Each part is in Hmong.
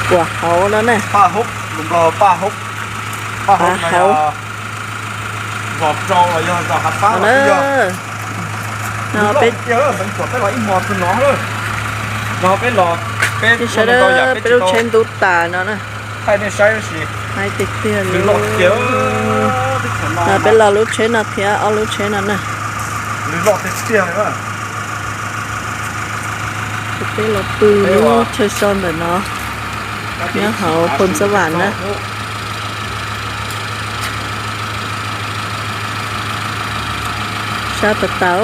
Puas hauv no na. Paj hauv, lus Nplog paj hauv. Paj hauv no yog zos rau los yog zos hav fab los twb yog. No peb los ib hmo twg no, no peb los, peb sawv daws, peb lub tsheb ntub tas no na. Thaij nej saib sis. Hais tiag tiag li. Peb los lub tsheb no thiab ob lub tsheb no na. Peb los pw lub chaw so ntawm no, nyob hauv Phoos Xab Vam na. Sab tas tas.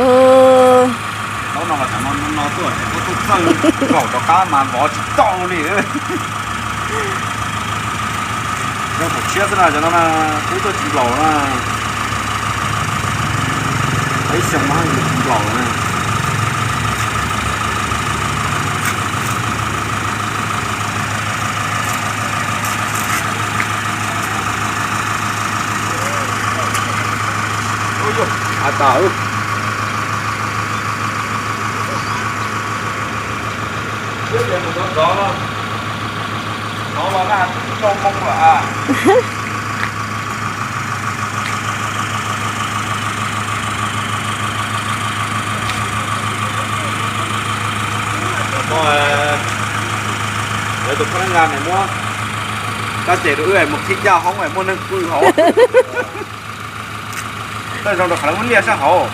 Zaum tshiab xwb na, cov no na, twb tuaj tsis nplaum na. Ib xyoo no tsis nplaum na. Ua tas. Siab tias mus rov rov no, no los na, twb rau moo lawm a. Lawv tus phab nab nga nim muab kab ces rau wb mus qhib ncaj hoob muaj neeg pw hauv. Tej zoo rau qhov lawv muab liaj sab hauv.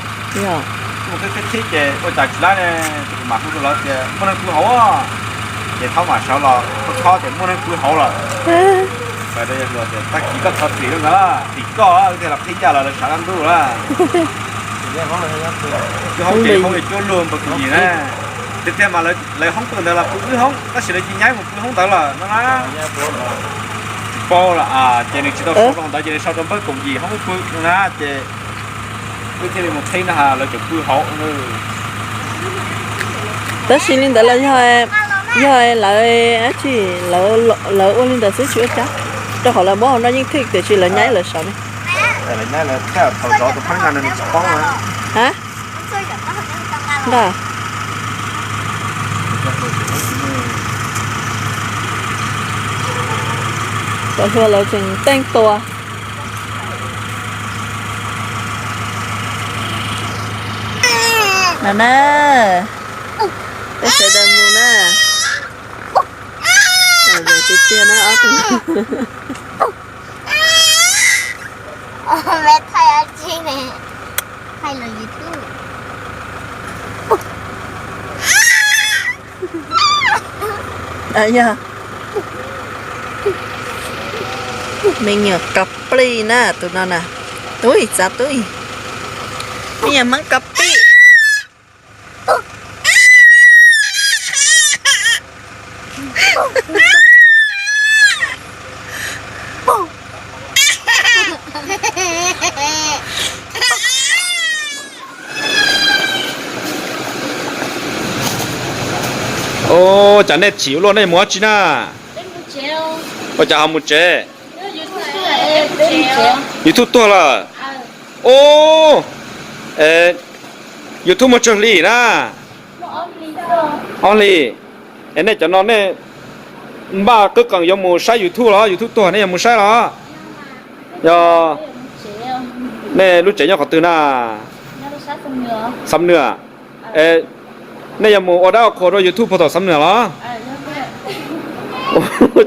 Mus qhib qhib qhib ces ua cas tsis laib ne, ces kuv mam hu rau lawv tias muaj neeg pw hauv. Ces thaub mam sawv los khob khob tias muaj neeg pw hauv lawm. Hais rau yawg hluas tias tag kis koj thov txim rau nkawd, txim koj thiaj los qhib ncaj los lawv sawv dab ntuj lawm. Wb hoob ces hoob li cuaj luag npawg Kaus Yim na. Tiag tiag mas lawv hoob pw ntawd los pw wb hoob, tab sis lawv cia nyaib mus pw hoob ntawd lawm no na. Tsis paub lawm ces nws tsis tau sau rau hauv ntawd ces nws sau rau npawg Kaus Yim hoob pw no na ces wb thiaj li mus qhib no, lawv tseem pw hauv. Tab sis li ntawd los yog, yog lawv dab tsi, lawv ua li ntawd xwb tsis ua cas, rau qhov lawv muab hauv no yeej thwj tiam sis lawv nyaib lawv sawv ne. Nqa. Cov hluas lawv tseem teej tua. No na, peb sawv daws mus na. Tiag tiag na ob tug. Thaij los YouTube. Yog me nyuam kab plig na tus no na. Tub, txav tub. Me nyuam Hmoob kab plig. Ua cas nej chim ua luaj, nej mus dab tsi na? Ua cas ho mus tsev? YouTube tuag lawm. Ub, YouTube muaj tsawg hli na? Ob hlis. Es nej cov no nej npaj qwb qees yuav mus saib YouTube los? YouTube tuag nej yuav mus saib los? Yog nej lub tsev nyob qhov twg na? Xam Nwm. Es nej yuav mus ua dab ua qhua rau YouTube puag tom Xam Nwm los?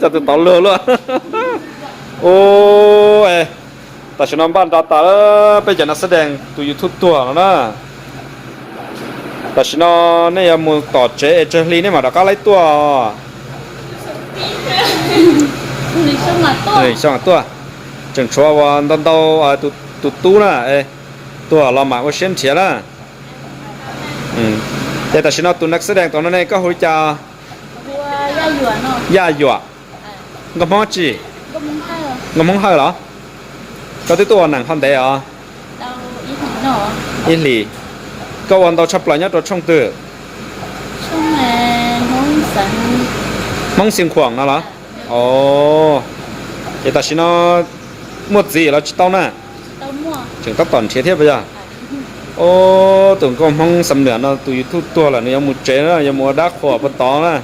Cov tus tod luag luaj. Ub, tam sim no npaj nra tas peb cov nas xab dees tus YouTube tuag no na. Tam sim no nej yuav mus tom tsev es tsawg hli nej mam rov qab laib tuaj? Xyoo tuaj. Tseem tshuav ua ntau ntau tus tub na, tuag los mam ua siab nrhiav na. Ces tam sim no tus nas xab dees tom no ne koj hu li cas? Yaj Yuam. Nkauj Hmoob tsi? Nkauj Hmoob Hawj los? Koj twb tuaj ua neeg ho ntev os. Ib hlis. Koj ua ntau tshaj plaws nyob rau tshooj twg? Hmoob Xeev Khuam no los? Os, ces tam sim no muaj txiv los tsis tau na? Tseem tab tom nrhiav thiab puas yog? Os, tus nkauj Hmoob Xam Nwm no tus YouTube tuag lawm nws yuav mus tsev na, yuav mus ua dab qhuas puag tod na.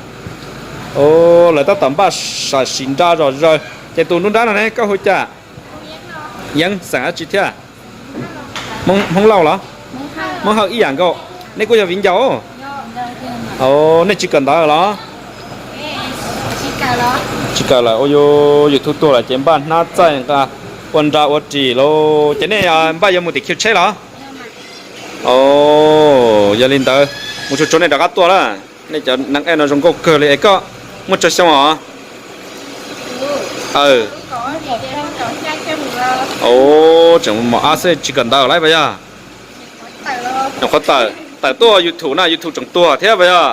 Lawv tab tom npaj sam sim nra zom zaws. Ces tus nruab nrab no ne koj hu cas? Yeeb, xeem dab tsi thiab? Hmoob Lauj los? Hmoob Hawj ib yam nkaus. Nej kuj yog viv ncaus? Nej tsis kawm ntawv los? Tsis kawm lawm, ua YouTube tuag lawm ces npaj hnab txaij nqa ua nra ua ris lauj. Ces nej npaj yuav mus tim khiv tsheb los? Yog li ntawd mus tsuag tsuag nej rov qab tuaj na. Nej cov neeg ej no zoo nkauj kawg li es koj muaj tsawg xyoo os? Tseem mos ab xwb tsis kawm ntawv lawm puas yog? Nyuam qhuav tawm, tawm tuaj YouTube na, YouTube tseem tuag thiab puas yog?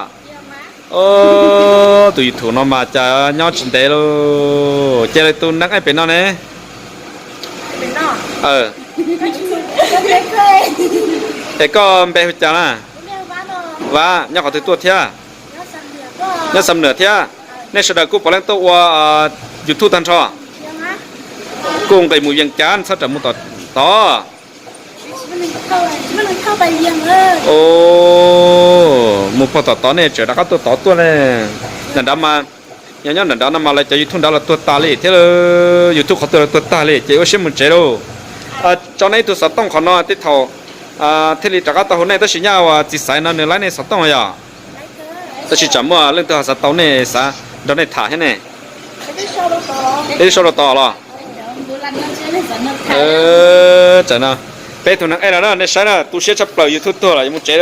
Tus YouTube no mas cas nyob tsis ntev lauj. Ces tus neeg ej pem no ne? Es koj npe hu cas na? Vab, nyob qhov twg tuaj thiab? Nyob Xam Nuam thiab. Nej sawv daws kuj puav leej tuaj ua YouTube tag nrho. Kuj nqis mus Vias Cas txhob rawm mus tom tod. Mus pog tom tod nej tseem rov qab tuaj tod tuaj ne. Nram nrad mas, nyob nyob nram nrad no mas lawv cov YouTube nrad los tuag tas li thiab, YouTube qhov twg los tuag tag li ces ua siab mus tsev lauj. Tso nej ib tug xov tooj qhov no tej thaum thiaj li rov qab tau hu nej, tab sis nyaj uas txiv xaiv no nws laib nej xov tooj yom? Tab sis tsam muaj leej twg ho xav tau nej xav nrog nej tham thiab ne? Ib sau rau tod los? Tam no peb tus neeg ej no na, nej saib na, tu siab tshaj plaws, YouTube tuag lawm yuav mus tsev.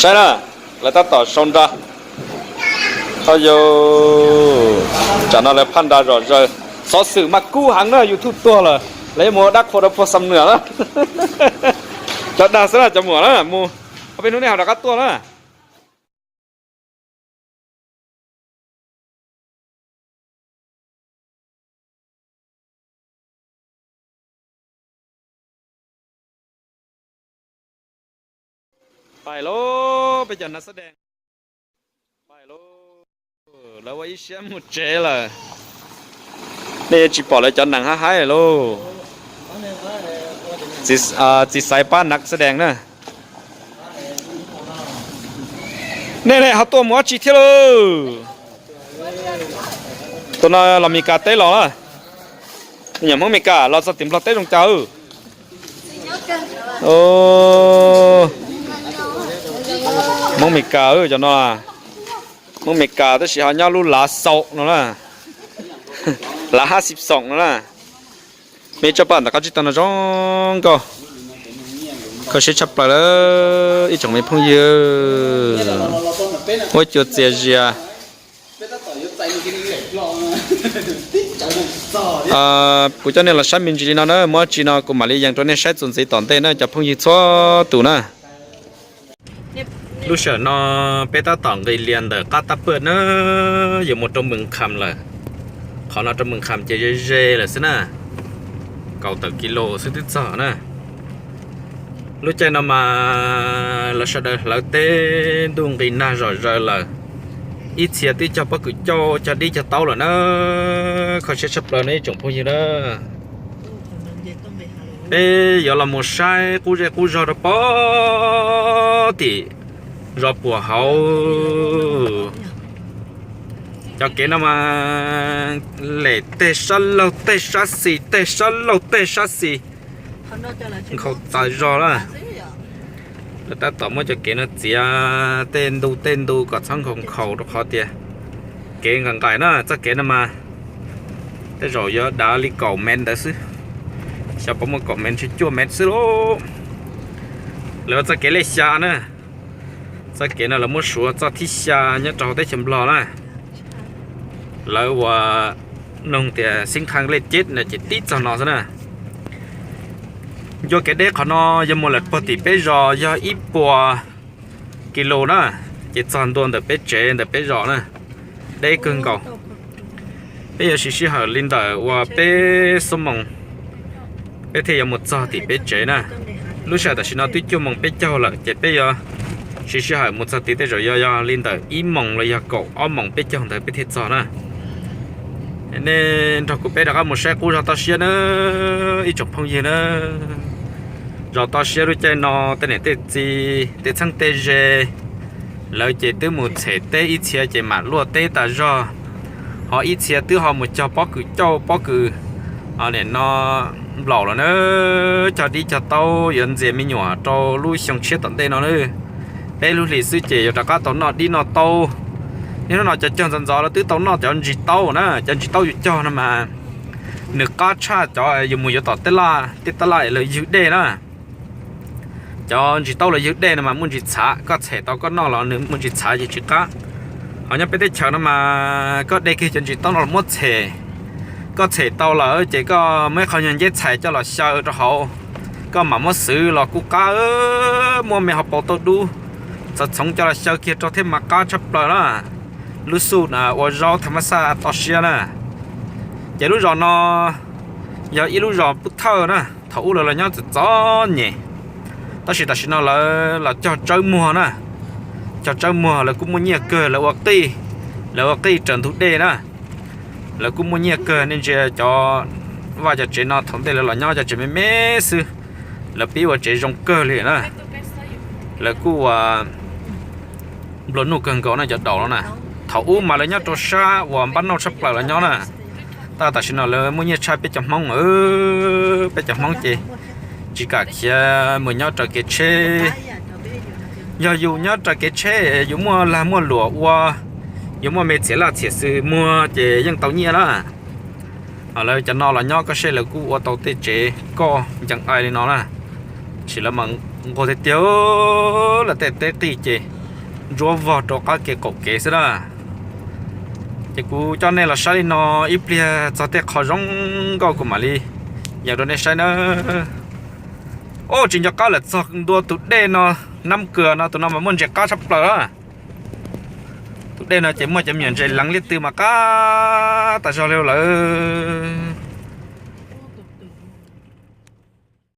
Saib na, lawv tab tom sau nra. Yog, tsam no lawv phaj nra zom zaws. Xov xwm mas kub heev na, YouTube tuag lawm lawv yuav mus ua dab qhua rau pog Xam Nuam na. Cov dag xwb na cov muam na, mus ob peb hnub nej ho rov qab tuaj na. Pais lauj, peb cov nav xab dees. Pais lauj, lawv ua ib siab mus tsev lawm. Nej yuav tsis pom lawv cov nees hab haib lauj. Txiv xaiv pab nav xab dees na. Nej ne ho tuaj mus dab tsi thiab lauj? Tus no los Mes Kas teb los lawm. Nyuam Hmoob Mes Kas los txog tim Nplog teb zoo cas? Hmoob Mes Kas cov no, Hmoob Mes Kas tab sis ho nyob lub lav xaum no na, lav hab xib xoom no na. Me tsob paj ntawm qab tsib taug no zoo nkauj, kho siab tshaj plaws lawm ib tsoom me phooj ywg. Huab cua txias zias. Kuv coj nej los saib me ntsis li no na, muaj dab tsi no kuv mam li yees rau nej saib txuas ntxiv tom ntej na cov phooj ywg txhua tus na. Lub sij hawm no peb tab tom nqis lias ntawm qab tab paj na, yuav mus rau Mes Kham lawm. Qhov no rau Mes Kham ces ze ze lawm xwb na, kaum tawm kis lus xwb twb txog na. Lub caij no mas lawv sawv daws hlawv teb ntuj nqis nag zom zaws lawm. Ib txhia twb cog pob kws cauj cog dib cog taub lawm na. Kho siab tshaj plaws no ib tsoom phooj ywg na. Peb yuav los mus saib qub zej qub zog rau pem tim zos puag hauv. Cov kev no mas lem tej sab laug tej sab xis, tej sab laug tej sab xis, nkhaus txaws zog lawm. Lawv tab tom muab cov kev no txiav tej ntu tej ntu kom txhob nkhaus nkhaus rau qhov tias kev nqaim nqaim na, txoj kev no mas tej zaum yuav dav li kaum mev ntawd xwb, xyov puas muaj kaum mev, ntshe cuaj mev xwb lauj. Lawv ua txoj kev lej xya na, txoj kev no lawv muab suav txoj thib xya nyob rau hauv teb chaws Nplog na. Lawv ua nug tias xib nqhaj lej ceb no ces tib txog no xwb na. Ncua kev deb qhov no yuav mus lawm puag tim peb zos yog ib puas kis lus na, ces txog ntua ntawm peb tsev ntawm peb zos na, deb kawg nkaus. Peb yuav siv sij hawm li ntawm uas peb xuab moos, peb thiaj yuav mus txog tim peb tsev na. Lub sij hawm tam sim no twb cuaj moos peb caug lawm ces peb yuav siv sij hawm mus txog tid tej zaum yog yog li ntawm ib moos los yog kaum ob moos peb caug ntawd peb thiaj txog na. Nej nrog kuv peb rov qab mus saib qub zos toj siab na, ib tsoom phooj ywg na. Zos toj siab lub caij no tej niam tej txiv tej txheeb tej ze Lawv ces twb mus tshem teb ib txhia ces mam luaj teb tas zog, ho ib txhia twb ho mus cog pob kws cauj pob kws no nplaum los na, cog dib cog taub yuav ntxias me nyuam rau lub xyoo tshiab tom ntej no na. Peb lub hlis xwb ces yuav rov qab tau noj dib noj taub. Niaj hnub no cov cog ntxov ntxov los twb tau noj cov ntsis taub na, cov ntsis taub yus cog no mas nws qab tshaj cov yus mus yuav tom tej tab laj lawv ywg dej na. Cov ntsis taub lawv ywg dej no mas muaj ntsis txhav, koj tshem tau koj noj los nws muaj ntsis txhav ces tsis qab. Ho nyob peb teb chaws no mas koj de kiag cov ntsis taub no los muab tshem, koj tshem tau lawm ces koj muab ib qho nyuag nceb txhais coj los xyaw rau hauv, koj mam muab xwv los kuj qab, muaj me hauv paus tauj dub txhoov txhoov coj los xyaw kiag rau thiab mas qab tshaj plaws na. Lub xuj ua zaub tham mas xaj to siab na. Ces lub zos no yog ib lub zos pub thawj na, thaum ub lawv los nyob txom txom nyem, tab sis tam sim no lawv los cog tsawb muag na. Cog tsawb muag lawv kuj muaj nyiaj kawg, lawv ua qij, lawv ua qij raws ntug dej na. Lawv kuj muaj nyiaj kawg, nej ntsia cov vaj cov tsev no thaum ntej lawv los nyob cov tsev me me xwb, lawv pib ua tsev zoo kawg li na. Lawv kuj ua nplua nuj kawg nkaus no cov daus no na. Thaum ub mas lawv nyob rau sab uas npab nauj tshaj plaws los nyob na. Tab tam sim no lawv muaj nyiaj tshaj peb cov Hmoob, peb cov Hmoob ces tsis kam khiav mus nyob raws kev tsheb. Yog yus nyob raws kev tsheb yus muaj lag muaj luam ua, yus muaj me txhiam laj txhiam xws muag ces yeej tau nyiaj na. Ho lawv cov no los nyob koj seb lawv kuj ua tau tej tsev koj ncees ai li no na. Tab sis lawv mas nquag tiag tiag, lawv tej teb qij ces ntsuab vog rau qab kev qaum kev xwb na. Ces kuv coj nej los saib li no ib pliag txog tej qho zoo nkauj kuv mam li yees rau nej saib na. Ub, tsis nco qab lawm, txog ntua tus dej no, Nab Kws no, tus no mas muaj ntses qab tshaj plaws na. Tus dej no ces muaj cov me nyuam ntses leev liab tw mas qab tas zog li lawm.